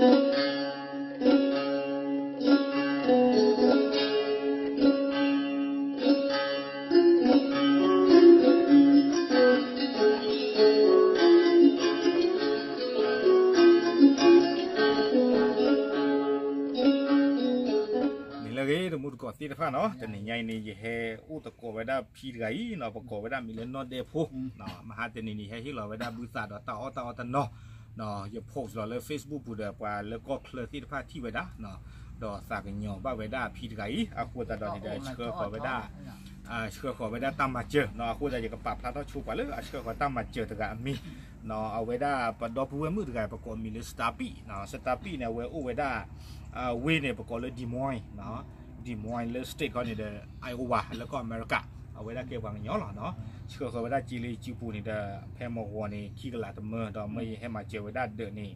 န့ၣ်လၢအဂ့ၤ တမူတကိးသ့ၣ်တဖၣ်နီၤ, တနံၤညါအံၤန့ၣ် ယဟဲအိၣ်သကိးဝဲဒၣ်ဖံတဂၤအံၤနီၤ, ပကိးဝဲဒၣ်မံၤလၢနီၢ်ဒဲဖိ, မဟါတနံၤန့ၣ် ယဟဲဟ့ၣ်လီၤဝဲဒၣ်ဘုသးဒီးတၢ်အီၣ်တၢ်အီတနီၤ, ယ post လီၤလၢ Facebook ပူၤဒီး ပှၤလၢကီၢ်ချၢသ့ၣ်တဖၣ်ထံၣ်ဝဲဒၣ် ဒီးသးကညီၤဘၣ်ဝဲဒၣ်ဖံတဂၤအံၤ, အဃိသတးဒီးန့ၣ်ဒီး ဆှၢဃီၤဝဲဒၣ် ဆှၢဃီၤဝဲဒၣ်တၢ်မၤစၢၤနီၤ, အဃိသတး ယကပာ်ဖျါထီၣ်ဆိပှၤလၢအဆှၢဃီၤတၢ်မၤစၢၤတဂၤအမံၤနီၤ, အဝဲဒၣ်ပဒီပုၢ်ဝဲၢ်မုၣ်တဂၤ ပကိးမံၤလၢ Star P နီၤ, Star P န့ၣ် အဝဲအိၣ်ဝဲဒၣ် ဝ့ၢ်န့ၣ် ပကိးလၢ Des Moines နီၤ, Des Moines လၢ state ခီန့ၣ်ဒီး Iowa လၢကီၢ်အမဲရကၤ, အဝဲဒၣ်ကဲပှၤကညီလီၤနီၤ, ဆှၢဃီၤဝဲဒၣ်စ့လၢယစုပူၤန့ၣ်ဒီး ဖဲမဂီၤန့ၣ် ခံကလးတမၢ, ဒီးမ့ၢ်ယဟဲမၤစၢၤဝဲဒၣ်ဒၢးန့ၣ်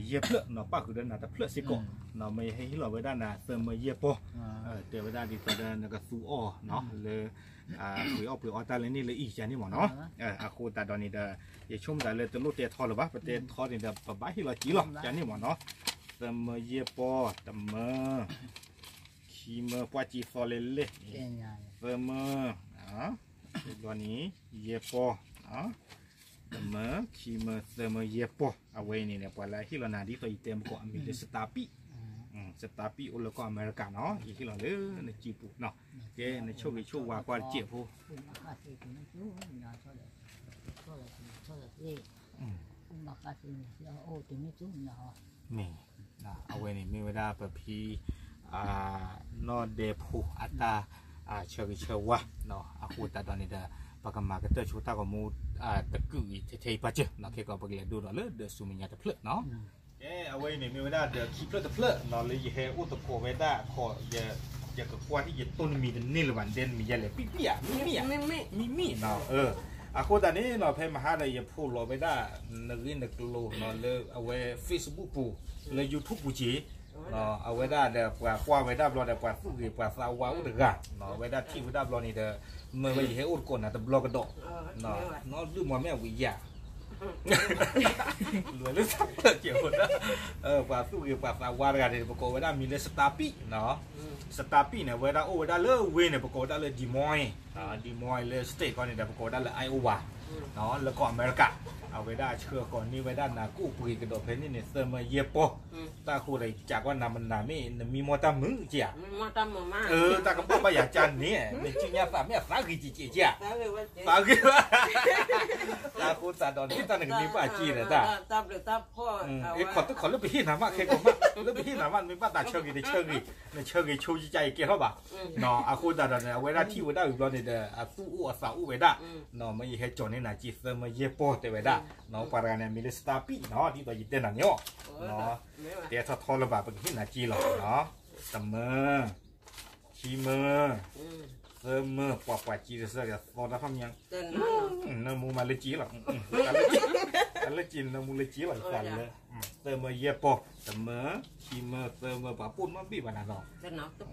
ယဲၢ်ဖျၢၣ်နီၤ, ပၣ်ဃုာ်ဒီးနၤတဖျၢၣ်စ့ၢ်ကီးနီၤ, မ့ၢ်ယဟဲဟ့ၣ်လီၤဝဲဒၣ်နၤသၢမၢယဲၢ်ပီၢ်, တဲဝဲဒၣ်ဒ်သိးဒီးနကသူအီၣ်နီၤ, လၢ ပှ့ၤအီၣ်ပှ့ၤအီတၢ်လၢန့ၣ်လၢအံၤကန့ၣ်မ့ၢ်နီၤ, အဃိသတးဒီးန့ၣ်ဒီး ယဆိကမိၣ်သးလၢတလိၣ်တဲထီလၢၤဘၣ်, ပတဲထီန့ၣ်ဒီး ပဘၣ်ဟ့ၣ်လီၤစ့လီၤ ကန့ၣ်မ့ၢ်နီၤ, သၢမၢယဲၢ်ပီၢ်, တမၢ ခံမၢ ပှၢ်ကံသီလဲလဲၣ်, သၢမၢ ဘျီန့ၣ် ယဲၢ်ပီၢ်, တမၢ ခံမၢ သၢမၢ ယဲၢ်ပီၢ်, အဝဲအံၤန့ၣ် ပှၤလၢအဟ့ၣ်လီၤနၤဒ်သိးယတဲမကီး အမံၤလၢ Star P, Star P အိၣ်လၢကီၢ်အမဲရကၤနီၤ, ယဟ့ၣ်လီၤလၢနစုပူၤနီၤ, ကဲ နဆိၣ်ဂ့ၤဆိၣ်ဝါကွၢ်တစဲးဖိ မ့ၢ် အဝဲန့ၣ်မ့ၢ်ဝဲဒၣ်ပဖံ နီၢ်ဒဲဖိအတၢ် ဆၢဂ့ၤဆၢဝါနီၤ, အဃိသတးဒီးန့ၣ်ဒီး ပကမၤကတၢၢ်ဆိတၢ်ဂီၤမူ တကုာ်အံၤထဲထဲအံၤပၢ်စၢၤနီၤ, ခဲကီးပကလဲၤဒိဒီးလၢဒၢးဆူမဲာ်ညါတဖျၢၣ်နီၤ. ကဲ အဝဲအံၤန့ၣ်မ့ၢ်ဝဲဒၣ်ဒီးခံဖျၢၣ်တဖျၢၣ်နီၤ, လၢယဟဲအိၣ်သကိးဝဲဒၣ်ခီ, ယကကွၢ်ထံၣ်ယတိၢ်နမံၤတန့ၢ်လၢၤဘၣ်, ဒဲနမံၤယဲလဲၣ်, ပံၣ်ပံၣ်ဧါ, မံၣ်မံၣ်ဧါ, မံၣ်မံၣ်နီၤ, အဃိသတးန့ၣ်နီၤ ဖဲမဟါဒီးယဖိးလီၤဝဲဒၣ် နဂ့ၢ်နကျိၤနီၤ လၢအဝဲ Facebook ပူၤ လၢ YouTube ပူၤက့ၤ အဝဲဒၣ်ဒီးပှၤကွၢ်ဝဲဒၣ်ဘျီဒီးပှၤသူၣ်ဂ့ၤပှၤသးဝါအိၣ်တဂၤ, အဝဲဒၣ်ထံၣ်ဝဲဒၣ်ဘျီန့ၣ်ဒီး မၢဝဲယဟဲအိၣ်သကိးနၤတဘျီကဒီး, နီၢ်ဒုၣ်မီၤမ့ၢ်အဝံၤယၤ လွဲလၢသးဖျၢၣ်ကဲးဖိဒၣ်, ပှၤသူၣ်ဂ့ၤပှၤသးဝါတဂၤန့ၣ် ပကိးဝဲဒၣ်မံၤလၢ Star P နီၤ, Star P န့ၣ် အဝဲဒၣ်အိၣ်ဝဲဒၣ်လၢဝ့ၢ်န့ၣ် ပကိးဝဲဒၣ်လၢ Des Moines, Des Moines လၢ state ခီန့ၣ်ဒီး ပကိးဝဲဒၣ်လၢ Iowa လၢကီၢ်အမဲရကၤ, အဝဲဒၣ်ဆှၢဃီၤန့ၢ်ဝဲဒၣ်နၤကိၣ်ပှ့ၤကဒီးဖဲန့ၣ်န့ၣ် သၢမၢယဲၢ်ပီၢ်, တၢ်ဃိဒီး ကးကွၢ်နၤမနၤမ့ၢ် နမံမီၢ်တၢ်မုာ်က့ဧါ တၢ်ကဘၣ်ဘၣ်ယၤကန့ၣ် နစုညါသးမ့ၢ်အသးဂ့ၤကဲးကဲးဧါ, သးဂ့ၤဘၣ်, တၢ်ဃိသးဒီးန့ၣ် တၢ်နကန့ၢ်ဘၣ်က့ဒီးတၢ်, ခီတခီလၢပဟ့ၣ်နၤမးခဲကီးမး လၢပဟ့ၣ်နၤမး နမ့ၢ်ဘၣ်သးဆၢဂ့ၤတဆၢဂ့ၤ, နဆၢဂ့ၤဆိကကဲးကဲထီၣ်ဘၣ်, အဃိသတးဒီးန့ၣ် အဝဲဒၣ်ထံၣ်ဝဲဒၣ်ဝံၤဘျီန့ၣ်ဒီး အသူၣ်အိၣ်အသးအိၣ်ဝဲဒၣ်, မ့ၢ်ယဟဲကၠီၤန့ၢ်နၤက့ သၢမၢယဲၢ်ပီၢ်တဲဝဲဒၣ်, ပှၤတဂၤန့ၣ် အမံၤလၢ Star P နီၤ ဒ်သိးယတဲနၤန့ၣ်အီၤ, တဲထီၣ်ထီလၢၤဘၣ် ပကဟ့ၣ်နၤက့လီၤ, တမၢ ခံမၢ, သၢမၢ, ပှၤပှၤကံတစၢ်ဒီးသီတၢ်ဖၣ်မံၤ, နၢမူမးလၢက့လီၤ, တၢ်လၢက့နၢမူလၢက့လီၤ ယသးလၢ, သၢမၢယဲၢ်ပီၢ်, တမၢ, ခံမၢ, သၢမၢ, ပှၤပိၢ်နီတဘ့ၣ်ဘၣ်နၤနီၤ,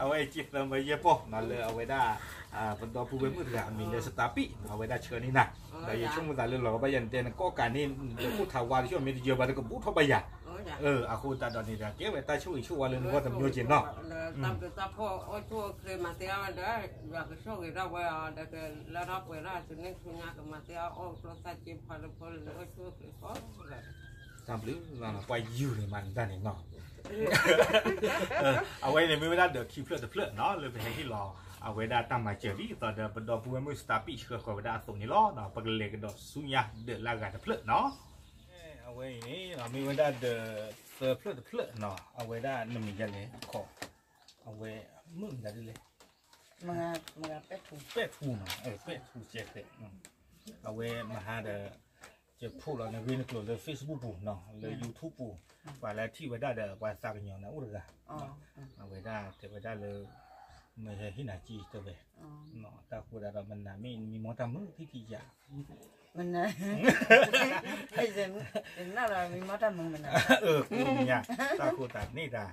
အဝဲက့သၢမၢယဲၢ်ပီၢ်နီၤ လၢအဝဲဒၣ် ပဒီပုၢ်ဝဲၢ်မုၣ်တဂၤ အမံၤလၢ Star P နီၤ အဝဲဒၣ်ဆှၢန့ၢ်နၤ, ဒီးယဆိကမိၣ်သးလၢလီၤကဘၣ်ယၤနတဲနကိးကးန့ၣ် နအိၣ်ထးဝါတဆှီမ့ၢ်တယၢၤဘၣ် တကဘူးထီၣ်ဘၣ်ယၤ, အဃိသတးဒီးန့ၣ်ဒီး ကဲဝဲတၢ်ဆိၣ်ဂ့ၤဆိၣ်ဝါလၢနဂီၢ်တမံၤက့ၤနီၤ, တၢ်ဘျုးတၢ်ဖှိၣ်အိၣ်ဆူၣ်အိၣ်ချ့မၤသ့အီၤဒီး ယွၤကဆိၣ်ဂ့ၤထီၣ်ဝဲအီၤ ဒီးကလၢထီၣ်ပှဲၤထီၣ်ဆူန့ၣ်ဆူညါ ကမၤသ့အီၤအိၣ်ကျိသၣ်က့ဖီလၢဖိလၢအိၣ်ဆူၣ်အိၣ်ချ့ကိးဂၤဒဲး တၢ်ဘျုးလီၤနီၤ ပှၤယူၤန့ၣ်မၤနတၢ်န့ၣ်နီၤ, အဝဲန့ၣ်မ့ၢ်ဝဲဒၣ်ဒီးခံဖျၢၣ်တဖျၢၣ်နီၤ လၢပဟဲဟ့ၣ်လီၤ အဝဲဒၣ်တၢ်မၤစၢၤဒ်သိးဒီး ပဒီပုၢ်ဝဲၢ်မုၣ် Star P ဆှၢဃီၤဝဲဒၣ်အသိးန့ၣ်လီၤ. ပကလဲၤကဒီးဆူညါဒၢးလၢအဂၤတဖျၢၣ်နီၤ. အဝဲအံၤန့ၣ် မ့ၢ်ဝဲဒၣ်ဒီးသၢဖျၢၣ်တဖျၢၣ်နီၤ အဝဲဒၣ်နမံၤယဲလဲၣ်ခီ အဝဲမုၣ်မတၤဒ်လဲၣ် ပဲာ်ထူနီၤ ပဲာ်ထူစဲးဃဲး အဝဲမဟါဒီး ယဖိးလီၤနဂ့ၢ်နကျိၤလၢ Facebook ပူၤနီၤ လၢ YouTube ပူၤ ပှၤလၢထံၣ်ဝဲဒၣ်ဒီး ပှၤသးကညီၤနၤအိၣ်တဂၤ အဝဲဒၣ်တဲဝဲဒၣ်လၢ မ့ၢ်ဟဲဟ့ၣ်နၤက့တဲဝဲ တၢ်ဃိသတးဒီးမနၤမ့ၢ်မံမီၢ်တၢ်မုာ်ထံၣ်ထံၣ်ယၤ မနၤ မံမီၢ်တၢ်မုာ်မနၤ တၢ်ဃိသတးန့ၣ်တၢ်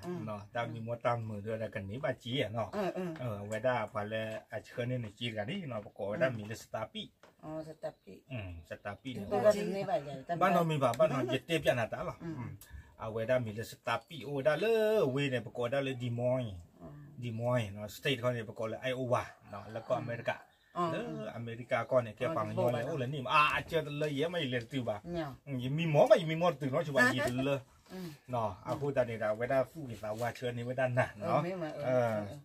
တၢ်မံမီၢ်တၢ်မုာ်ဒီးကန့ၢ်ဘၣ်က့ဧါနီၤ အဝဲဒၣ်ပှၤလၢအဆှၢန့ၢ်နက့တဂၤန့ၣ် ပကိးဝဲဒၣ်မံၤလၢ Star P စတၢ်ပံၣ်န့ၣ် ဘၣ်နီတမံၤဘၣ် ဘၣ်နီ ယတဲပျးနၤတၢ်လီၤ. အဝဲဒၣ်မ့ၢ်လၢစတၢ်ပံၣ်အိၣ်ဝဲဒၣ်လၢဝ့ၢ်န့ၣ် ပကိးဝဲဒၣ်လၢ Des Moines, Des Moines state တခီန့ၣ် ပကိးလၢ Iowa လၢကီၢ်အမဲရကၤ, လၢအမဲရကၤကီၢ်န့ၣ် ကဲပှၤကညီလဲၤအိၣ်လဲၤန့ၢ်မး အကၢတလၢယဲမး ယလဲၤတတုၤဘၣ်, ယမံမီၢ်မး ယမံမီၢ်တတုၤနီၤ ဆိဘၣ်ယတလၢ အဃိသတးန့ၣ်ဒီး အဝဲဒၣ်သူၣ်ဂ့ၤသးဝါဆှၢန့ၢ်ဝဲဒၣ်နၤနီၤ,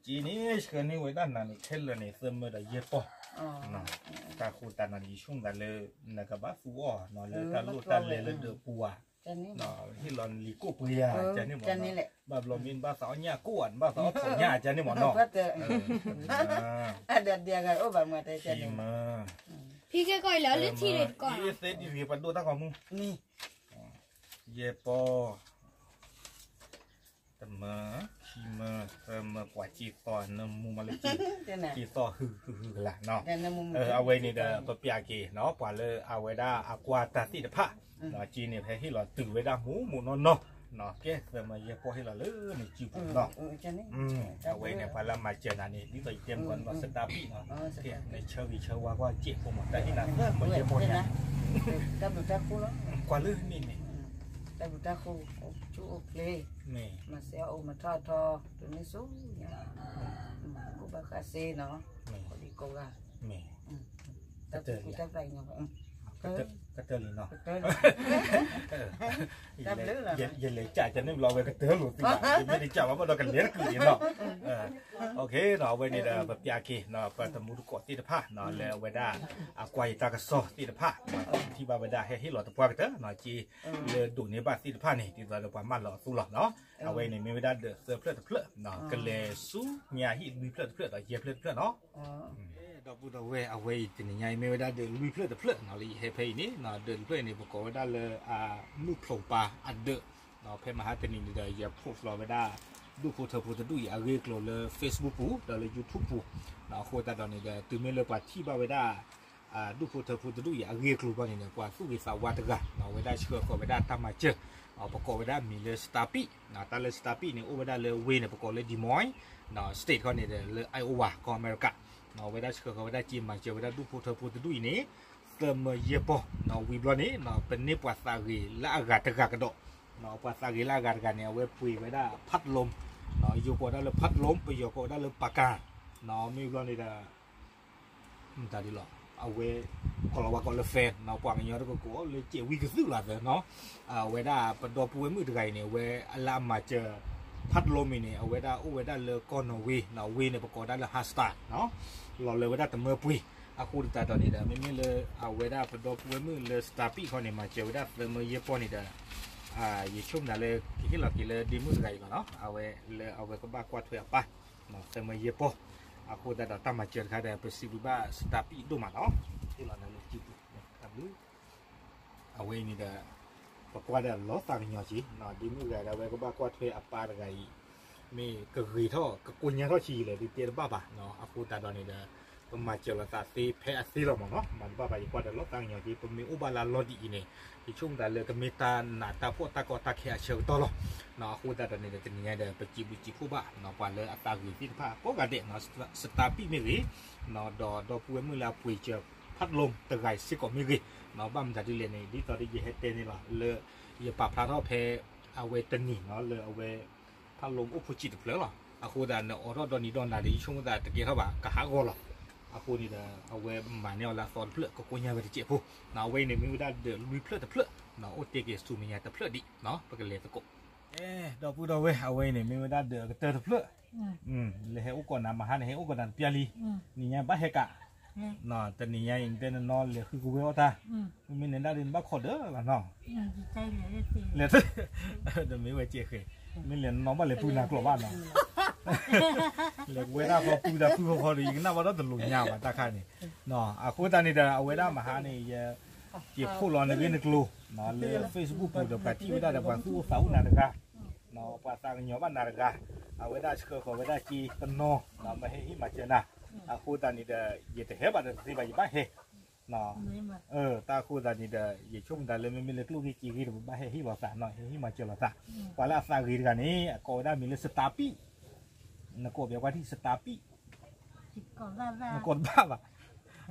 က့န့ၣ်ဆှၢန့ၢ်ဝဲဒၣ်နၤန့ၣ် ခဲလၢာ်န့ၣ် သၢမၢဒီးယဲၢ်ပီၢ်, တၢ်ဃိသတးနီၤ ယဆိကမိၣ်သးလၢ နကဘၣ်သူအီၤနီၤ လၢတၢ်လိၣ်တၢ်လဲၤလၢဒၢးပူၤဧါ, ဟ့ၣ်လီၤနလံၤကိၣ်ပှ့ၤဧါ ကန့ၣ်မ့ၢ်နီၤ, ဘၣ်ဘျီမ့ၢ်နဘၣ်သးအီၣ်ညၣ်ကိၣ်ဧါ နဘၣ်သးအီၣ်ထိးညၣ်ကန့ၣ်မ့ၢ်နီၤ, အဒၣ်ဒၣ်ဂၤအိၣ်ဘၣ်မၤတဲကန့ၣ်မ့ၢ်, ဖံကဲကီၢ်အံၤလၢလၢထံၣ်လၢတကီၢ် သဲဒ်ဂ့ၤပှၤဒိၣ်တၢ်ဂီၤမူ ယဲၢ်ပီၢ်, တမၢ, ခံမၢ, သၢမၢ, ပှၤက့ၤသီ နၢမူမးလၢက့ၤ, က့ၤသီဟုဟုဟုကလာ်နီၤ, အဝဲန့ၣ်ဒီး ပပျးက့ၤနီၤ ပှၤလၢအဝဲဒၣ်အကွၢ်တၢ်သ့ၣ်တဖၣ်, က့န့ၣ် ဖဲဟ့ၣ်လီၤတုၤဝဲဒၣ်မိၢ်မိၢ်နီၢ်နီၢ်, ကဲ သၢမၢယဲၢ်ပီၢ်ဟ့ၣ်လီၤလၢနစုပူၤနီၤ, အဝဲန့ၣ် ပှၤလၢအမၤစၢၤနၤန့ၣ် ဒ်သိးယတဲမ့ၢ်နီၤ စတၢ်ပံၣ်နီၤ, နဆၢဂ့ၤဆၢဝါကွၢ်စဲးဖိမး တၢ်ဟ့ၣ်နၤသၢမၢယဲၢ်ပီၢ်ညါ, ကွၢ်လၢန့ၣ်န့ၣ်, တၢ်ဘျုးတၢ်ဖှိၣ်, မၤစၢၤအိၣ်မၤထီၣ်ထီ, တန့ၢ်ဆူညါ, ကိၣ်ဘၣ်ဃးစ့နီၤ, ကိးဂၤ, တၢ်ဘျုး, ကတၢၢ်လံနီၤ, ယလဲၤကးကန့ၣ်ဘျီဝဲကတၢၢ်လိာ်သံဘၣ် ယမ့ၢ်တကးဘၣ်ဘၣ်ဒီးကလဲၤတကုာ်အံၤနီၤ, အဝဲန့ၣ်ဒီး ပပျးက့ၤ ပတမူတကိးသ့ၣ်တဖၣ် လၢအဝဲဒၣ် အကွၢ်ယတၢ်ကစီၣ်သ့ၣ်တဖၣ် ထံၣ်ဘၣ်ဝဲဒၣ်ဟဲဟ့ၣ်လီၤတပှၢ်ကတၢၢ် က့ လၢဒိးန့ၢ်ဘၣ်သ့ၣ်တဖၣ်န့ၣ် ဒ်သိးလၢပှၤမၢလီၤအသိးလီၤနီၤ, အဝဲန့ၣ်မ့ၢ်ဝဲဒၣ်ဒၢးသၢဖျၢၣ်တဖျၢၣ် ကလဲၤဆူညါဟံၣ်လွံၢ်ဖျၢၣ်တဖျၢၣ်ဒီးယဲၢ်ဖျၢၣ်တဖျၢၣ်နီၤ, ဒီပုၢ်ဒီဝဲၢ် အဝဲအံၤတနံၤညါအံၤ မ့ၢ်ဝဲဒၣ်ဒၢးလွံၢ်ဖျၢၣ်တဖျၢၣ်နီၤ လၢယဟဲဖဲအံၤန့ၣ် ဒၢးတဖျၢၣ်အံၤန့ၣ် ပကိးဝဲဒၣ်လၢ အမုၢ်ဖျိးပၢ်အဒၢး, ဖဲမဟါတနံၤန့ၣ်ဒီး ယ post လီၤဝဲဒၣ် ဒူၣ်ဖိထၢဖိတဒူၣ်အံၤအဂ့ၢ်အကျိၤလၢ Facebook ပူၤ ဒီးလၢ YouTube ပူၤ, အဃိသတးဒီးန့ၣ်ဒီး တုၤမ့ၢ်လၢပှၤထံၣ်ဘၣ်ဝဲဒၣ် ဒူၣ်ဖိထၢဖိတဒူၣ်အံၤအဂ့ၢ်အကျိၤဘၣ်န့ၣ်ဒီး ပှၤသူၣ်ဂ့ၤသးဝါတဂၤ ဝဲဒၣ်ဆှၢဃီၤဝဲဒၣ်တၢ်မၤစၢၤ, ပကိးဝဲဒၣ်မံၤလၢ စတၢ်ပံၣ်, တၢ်လၢ စတၢ်ပံၣ် န့ၣ် အိၣ်ဝဲဒၣ်လၢဝ့ၢ်န့ၣ် ပကိးလၢ Des Moines state ခီန့ၣ်ဒီး လၢ Iowa ကီၢ်အမဲရကၤ, ဝဲဒၣ်ဆှၢဃီၤဝဲဒၣ်က့မၤစၢၤဝဲဒၣ်ဒူၣ်ဖိထၢဖိတဒူၣ်အံၤန့ၣ် သၢမၢယဲၢ်ပီၢ်, ဝံၤဘျီန့ၣ် ပန့ၢ်ပှၤသးဂ့ၤလၢအဂၤတဂၤကဒီး, ပှၤသးဂ့ၤလၢအဂၤတဂၤန့ၣ် အဝဲပှ့ၤဝဲဒၣ် ဖးတလိမ်, ယိၤကိးဒၣ်လၢ ဖးတလိမ်, ပယီၤကိးဒၣ်လၢ ပကၤ, မ့ၢ်ဘျီန့ၣ်ဒီး မတၤဒ်လီၤ, အဝဲ ကီၢ်လီၤဝါကိးလၢ fan နီၤ, ပှၤကညီတကကိးလၢကဲဝံကသုးလီၤသၢနီၤ, အဝဲဒၣ်ပဒီပုၢ်ဝဲၢ်မုၣ်တဂၤအံၤန့ၣ် အဝဲအလၢအမၤစၢၤ ဖးတလိမ်အံၤန့ၣ် အဝဲဒၣ်အိၣ်ဝဲဒၣ်လၢကီၢ်နီၣ်ဝ့, ဝ့ၢ်န့ၣ် ပကိးဒၣ်လၢ Harstad နီၤ, လီၤလၢဝဲဒၣ်တမၢပှ့ၤ, အဃိသတးဒီးန့ၣ်ဒီး မ့မ့ၢ်လၢအဝဲဒၣ်ပဒီပုၢ်ဝဲၢ်မုၣ်လၢ စတၢ်ပံၣ် ခီန့ၣ် မၤစၢၤဝဲဒၣ်သၢမၢယဲၢ်ပီၢ်န့ၣ်ဒီး ယဆိကမိၣ်လၢကဟ့ၣ်လီၤက့ၤလၢဒ့မုၣ်တဂၤအံၤလီၤနီၤ, အဝဲလၢအဝဲကဘၣ်ကွၢ်ထွဲအပၢ် သၢမၢယဲၢ်ပီၢ်, အဃိသတးဒီးတၢ်မၤစၢၤတခါဒီး ပစံးဘျုးဘၣ် စတၢ်ပံၣ် ဒိၣ်မးနီၤ, ဟ့ၣ်လီၤနၤလၢစုပူၤ, တၢ်ဘျုး, အဝဲအံၤန့ၣ်ဒီး ပကွၢ်ဒီးလီၤသးကညီၤက့ၤ, ဒ့မုၣ်တဂၤဒီး အဝဲကဘၣ်ကွၢ်ထွဲအပၢ်တဂၤအံၤ, မ့ၢ်ကဂ့ၤထီၣ် ကကိညါထီၣ်ဆံးယံာ်လဲၣ် ဒ်တဲတဘၣ်ဘၣ်, အဃိသတးဒီးန့ၣ်ဒီး ပမၤစၢၤလိာ်သးသ့ဖဲအသ့လီၤမးနီၤ, မၤတဘၣ်ဘၣ် ယကွၢ်ဒီးလီၤသးကညီၤက့ၤ, ပမ့ၢ်အိၣ်ဘၣ်လၢအလီၢ်ဒ်အံၤန့ၣ် ယဆိကမိၣ်သးလၢကမ့ၢ်တၢ်နးတၢ်ဖှီၣ်တၢ်ကီတၢ်ခဲအဆၢကတီၢ်လီၤ, အဃိသတးဒီးန့ၣ်ဒီး တနံၤညါဒီး ပစံးဘျုးစံးဖှိၣ်ဘၣ် ပှၤလၢအသးဂ့ၤသ့ၣ်တဖၣ်ကိးဂၤဒဲး, စတၢ်ပံၣ်မ့ၢ်ဂ့ၤ, ဒီးဒီပုၢ်ဝဲၢ်မုၣ်လၢအပှ့ၤစၢၤ ဖးတလိမ် တဂၤအံၤစ့ၢ်ကီးမ့ၢ်ဂ့ၤ, ဘၣ်မတၤဒ်လဲၣ်န့ၣ် ဒ်သိးဒီးယဟဲတဲန့ၣ်လီၤ လၢယပာ်ဖျါထီၣ်ဖဲ အဝဲတနံၤနီၤ လၢအဝဲ ဖးတလိမ်အိၣ်ဖိဆံးတဖျၢၣ်လီၤ, အဃိသတးန့ၣ် အိးထီၣ်ဒီနံၤဒီနၤဒီး ယဆိကမိၣ်သးတကဲထီၣ်ဘၣ် ကဟးဂီၤလီၤ, အဃိန့ၣ်ဒီး အဝဲမၤန့ၢ်အီၤလၢအသီတဖျၢၣ် ကကိညါဝဲတစဲးဖိ, အဝဲအံၤန့ၣ် မ့ၢ်ဝဲဒၣ်ဒၢးလွံၢ်ဖျၢၣ်တဖျၢၣ်, အိၣ်တ့ၢ်က့ၤဆူမဲာ်ညါတဖျၢၣ်ဒံး, ပကလဲၤသကိး ဒီပုၢ်ဒီဝဲၢ် အဝဲအံၤန့ၣ် မ့ၢ်ဝဲဒၣ်ဒၢးအကတၢၢ်တဖျၢၣ်, လဲၤဟဲအိၣ်ကိးနၤ မဟါန့ၣ် ဟဲအိၣ်ကိးနၤတပျၢ်လံ, နံၤညါဘၣ်ဟဲကး, တနံၤညါအံၤ နတဲနနီၢ်လဲၤဃုကဝဲၤအီၣ်တၢ်, မ့မ့ၢ်နဒၣ်ဒ်နဘၣ်ခိးဒၢးလီၤနီၤ, လဲၤ, တမ့ၢ်ဝဲကဲဃဲၤ, မ့ၢ်လဲၤနနီၢ်ဘၣ်လဲၤပုၢ်နၤကျိးဘၣ်နီၤ, လဲၤကဝဲၤတၢ်ဃီပုၢ်တၢ်ပုၢ်ဃီဃီဒီး ယကနၣ်ဘၣ်ဒီးတလိၣ်ညါဘၣ်တၢ်ခါန့ၣ်, အဃိသတးန့ၣ်ဒီး အဝဲဒၣ်မဟါန့ၣ် ယ က့ၤဖှိၣ်လီၤနဂ့ၢ်နကျိၤ လၢ Facebook ပူၤဒီး ပှၤထံၣ်ဝဲဒၣ်ဒီး ပှၤသူၣ်အိၣ်သးအိၣ်နၤတဂၤ, ပှၤသးကညီၤဘၣ်နၤတဂၤ, အဝဲဒၣ်ဆှၢဃီၤဝဲဒၣ်က့ၤတနီၤ မ့ၢ်ဟဲဟ့ၣ်မၤစၢၤနၤ, အဃိသတးန့ၣ်ဒီး ယတဟဲဘၣ်ဒီးတသ့ဘၣ် ယဘၣ်ဟဲ, တၢ်အဃိသတးန့ၣ်ဒီး ယဆိကမိၣ်သးလၢ မ့မ့ၢ်လၢကျိၣ်ဂ့ၢ်က့ဂ့ၢ်ဒီး ပဘၣ်ဟဲဟ့ၣ်လိာ်သးနီၤ, ဟဲဟ့ၣ်မၤစၢၤလိာ်သး, ပှၤလၢအသးဂ့ၤတဂၤန့ၣ် အကိးဝဲဒၣ်မံၤလၢ စတၢ်ပံၣ်, နကိးပှၤကွၢ်ထံၣ် စတၢ်ပံၣ်, နကိးတဘၣ်ဘၣ်,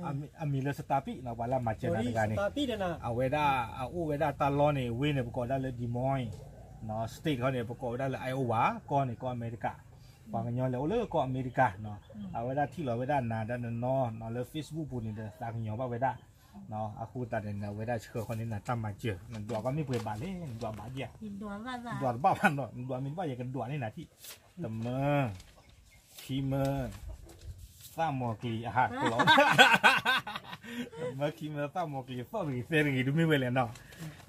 အမံၤလၢ Star Peak နီၤ ပှၤလၢအမၤစၢၤနၤတဂၤန့ၣ်, အဝဲဒၣ်အအိၣ်ဝဲဒၣ်တၢ်လီၢ်န့ၣ် ဝ့ၢ်န့ၣ် ပကိးဝဲဒၣ်လၢ Des Moines နီၤ, state ခီန့ၣ် ပကိးဝဲဒၣ်လၢ Iowa, ကီၢ်န့ၣ် ကီၢ်အမဲရကၤ, ပှၤကညီလဲၤအိၣ်လၢကီၢ်အမဲရကၤနီၤ, အဝဲဒၣ်ထံၣ်လီၤဝဲဒၣ်နၤဒီးနနီၤနီၤ လၢ Facebook ပူၤန့ၣ်ဒီးသးကညီၤဘၣ်ဝဲဒၣ်, အဃိသတးန့ၣ် အဝဲဒၣ်ဆှၢဃီန့ၣ် နၤတၢ်မၤစၢၤ နဒွးကီမ့ၢ်ပှဲၤဘးလဲၣ် နဒွးဘးဒ်ဧါ, ဒွးတဘၣ်ဘၣ်နီၤ နဒွးမ့ၢ်တဘၣ် ယကဒွးန့ၢ်နၤထံၣ်, တမၢ ခံမၢ, သၣ်မီၤကျံၤအဟးကလီၤ, တမၢခံမၢသၣ်မီၤကျံၤသီၣ်တဂ့ၤသဲတဂ့ၤ ဒုးမ့ၢ်ဝဲလဲၣ်နီၤ,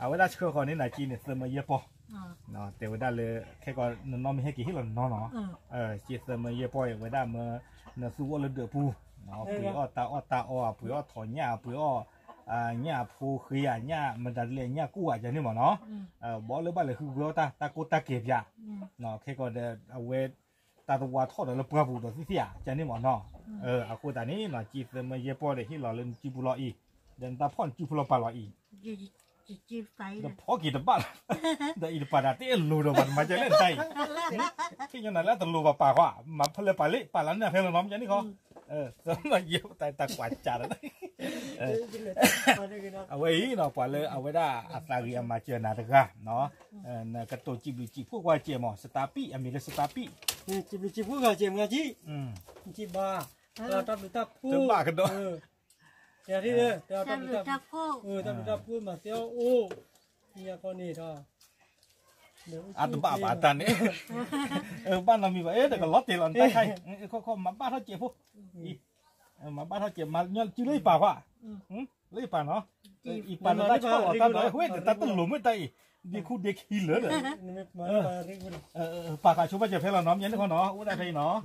အဝဲဒၣ်ဆှၢဃီန့ၣ်နၤက့န့ၣ် သၢမၢယဲၢ်ပီၢ်, တဲဝဲဒၣ်လၢ ခဲကီးနနီၢ်မ့ၢ်ဟဲက့ၤဟ့ၣ်လီၤနနီၢ်နီၤ, က့သၢမၢယဲၢ်ပီၢ်အံၤ ဝဲဒၣ်မၢ နသူအီၣ်လၢဒၢးပူၤ, ပှ့ၤအီၣ်တၢ်အီၣ်တၢ်အီ, ပှ့ၤအီၣ်ထိးညၣ်, ပှ့ၤအီၣ် ညၣ်အဖိဃ့ဧါ, ညၣ်မတၤဒ်လဲၣ်ညၣ်ကိၣ်ဧါ ကန့ၣ်မ့ၢ်နီၤ, ဘီလၢဘၣ်လဲၤဃုဝဲအီၣ်တၢ် တၢ်ကိၢ်တၢ်ကဲၤပၠး, ခဲကီးဒီးအဝဲ တၢ်တဝါထီၣ်ဒီးလၢပှၢ်ပူၤဒီးသ့ၣ်သ့ၣ်ဧါ ကန့ၣ်မ့ၢ်နီၤ, အဃိသတးန့ၣ်နီၤ က့သၢမၢယဲၢ်ပီၢ်ဒီးဟ့ၣ်လီၤလၢနစုပူၤလီၤအံၤ, ဒီးနတၢ်ဖီၣ်နစုပူၤလီၤပာ်လီၤအံၤ ဒီးဖီက့ၤတဘၣ်လီၤ, ဒီးအံၤတပာ်တၢ်တအဲၣ်လိၤဒီး ပှၤတမၤကဲလဲၣ်နတၢ်အံၤ, ထံၣ်ညါနၤလၢအတလိၤဘၣ်ပာ်ဃီ, မၤဖဲလဲၣ်ပာ်လံ ပာ်လၢနဖဲလီၤနီၤ မ့ၢ်ကန့ၣ်ခီ, တၢ်ကွၢ်ကၢ်ဒီး အဝဲအံၤနီၤ ပှၤလၢအဝဲဒၣ်အသးဂ့ၤအမၤစၢၤနၤတဂၤနီၤ, နကတိၤစံးဘျုးစံးဖှိၣ်ကွၢ်စဲးမး စတးပံၣ် အမံၤလၢစတးပံၣ်, စံးဘျုးစံးဖှိၣ်ကွၢ်စဲးမးကံ, စံးဘၣ်, တၢ်ဘျုးတၢ်ဖှိၣ်, တၢ်ဘျုးတၢ်ဖှိၣ်, တၢ်ဘျုးတၢ်ဖှိၣ်မၤသ့အီၣ်အိၣ်, အတဘၣ်ဘၣ်တၢ်န့ၣ်, ဘၣ်နီတမံၤဘၣ် အဲ တကလီၤတဲာ်လီၤနတၢ်ခါအံၤ, မၤဘၣ်ထီၣ်စဲးဖိ, မၤဘၣ်ထီၣ်စဲး မၤညီစုလၢယပာ်ကွၢ်, လၢယပာ်နီၤ, ယပာ်လၢတၢ်ဆီၣ်လီၤတၢ်ဒီး ဟဲတၢ်တလိၤမ့ၢ်တၢ်အံၤ, ဒ့ခူဒ့ခံလၢာ်ဒီး ပာ်ဃာ်ဆိဘၣ်စဲးဖဲလီၤနီၤ မ့ၢ်န့ၣ်ခီနီၤ အိၣ်ဒၣ်ဖဲအံၤနီၤ,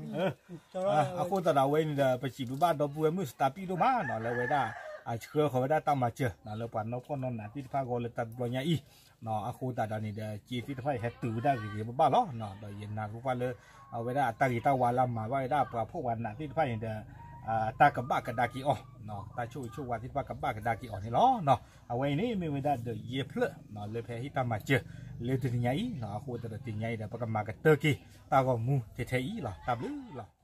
အဃိသတးဒီးအဝဲအံၤန့ၣ်ဒီး ပစံးဘျုးဘၣ်ဒီပုၢ်ဝဲၢ်မုၣ်စတးပံၣ်ဒိၣ်မးနီၤ လၢအဝဲဒၣ် အဆှၢဃီၤဝဲဒၣ်တၢ်မၤစၢၤ လၢပှၤနီၢ်ဖှီၣ်နီၢ်နးသ့ၣ်တဖၣ်အဂီၢ်လၢတၢ်တဘျီညါအံၤ, အဃိသတးဒီးန့ၣ်ဒီး စ့သ့ၣ်တဖၣ်အံၤဟဲတုၤဝဲဒၣ်ဂ့ၤဂ့ၤဘၣ်ဘၣ်လီၤ, ဒီးယနာ်သပှၢ်လၢ အဝဲဒၣ်အတၢ်ဂ့ၤတၢ်ဝါလၢအမၤဘၣ်ဝဲဒၣ်ပှၤဖှီၣ်ပှၤနးသ့ၣ်တဖၣ်န့ၣ်ဒီး တၢ်ကဘၣ်ကဒါက့ၤအီၤ, တၢ်ဆိၣ်ဂ့ၤဆိၣ်ဝါသ့ၣ်တဖၣ်ကဘၣ်ကဒါက့ၤအီၤန့ၣ်လီၤ. အဝဲအံၤန့ၣ်မ့ၢ်ဝဲဒၣ်ဒီးယဲၢ်ဖျၢၣ် လၢဖဲဟ့ၣ်တၢ်မၤစၢၤ လၢတနံၤညါအံၤ, အဃိသတးဒီးတနံၤညါအံၤဒီး ပကမၤကတၢၢ်က့ၤ တၢ်ဂီၤမူထဲထဲအံၤလီၤ. တၢ်ဘျုးလီၤ.